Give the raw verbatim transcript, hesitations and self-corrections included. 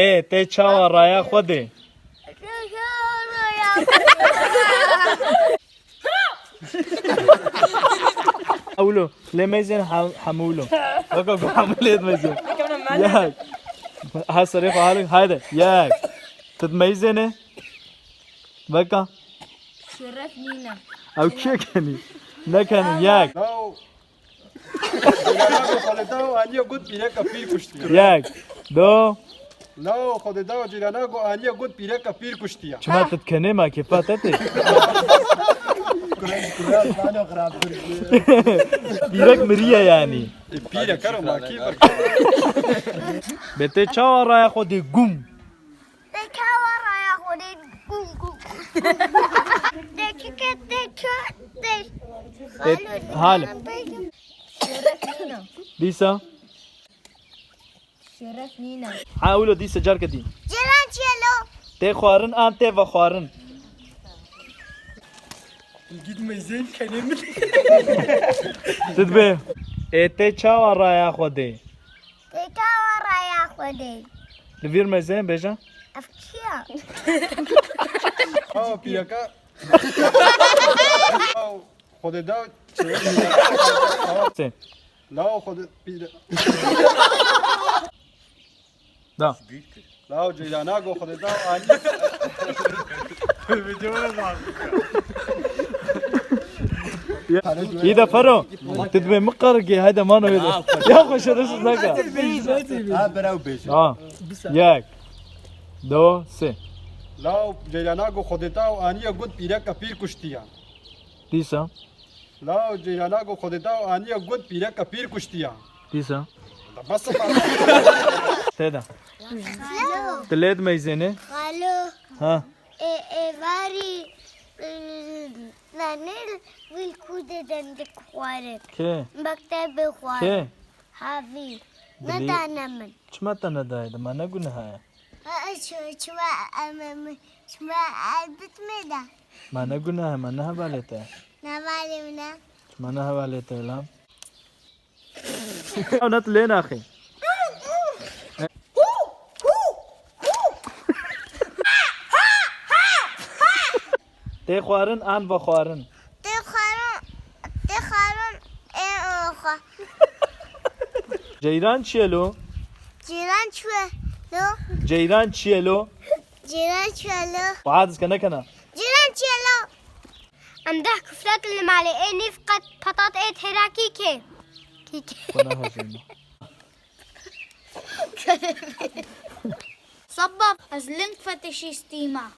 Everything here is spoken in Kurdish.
Ê, tê çawa raya xwe dê? Ewlo, lê meyzên hem-, hemûlo. Weka ku hemû lê meyzên. Yek. Ha serê xwe halin, haydi. Yek. Tu meyzêne. Weka. Şeref nîne. Ew kê kenî? Nekenin, yek. Law. Ceylanan got Xwedê da û aniye got pîreka pîr kuştiye. Yek. Do. Law Xwedê da û Ceylanan got aniye got pîreka pîr kuştiye. Çima tu dikenê ma kêfa te tê? Kural, kural, mano xirab kir. Pîrek miriye yanî. E, pîre karo ma kî ber. Bê tê çawa raya xwe dê gum? Tê çawa raya xwe dê gum gum. Tê çike tê ço tê. Tê hale. Şeref nîne. Dîsa? Şeref nîne. Ha, wilo dîsa carke dî. Ceylan çi ye lo? Tê xwarin an tê vexwarin? Git meyzên kenê min. Tu dibê. Ê tê çawa raya xwe dê? Tê çawa raya xwe dê? Li vîr meyzên bêje. Ev kî ya? Awa pîreka. Aw, Xwedê da. Sê. Law Xwedê pîre. Da. Law Ceylana go Xwedê da ani. Î de Fero. Tu dibê min qerigê, hayde mano wê de. Ya xwe şerefsiz neke. Ha, beraw bêje. Ha. Yek. Do, sê. Law Ceylana go Xwedê da û aniye got pîreka pîr kuştiya. Dîsa. Law Ceylana go Xwedê da û aniye got pîreka pîr kuştiya. Dîsa. Da bas e. Tê de. Xalo. Tu lê dimeyzênê? Xalo. Ha. E, êvarî, e, nanê wî ku de dendik xwarin. Kê? Mektebê xwarin. Kê? Havî. Dilî. Nedane min. Çima te nedaye de? Ma ne guneha ye? Aa, çi-, çima em, em, çima em bitmê de? Ma ne guneha ye, ma ne hevalê te? Ne hevalê min e. Çima ne hevalê te lan? Ew ne tu lê naxê. Tê xwarin an vexwarin? Tê xwarin, tê xwarin ê oxa. Ceyran çi ye lo? Ceyran çi ye lo? Ceyran çi ye lo? Ceyran çi ye lo? Baha dizke nekena. Ceyran çi ye lo? Em deh kuflet li malê ê nîv qet petat ê têra kî kê? Kî kê? Xwe nehejîne. Sebab ez ling fetişî stîma.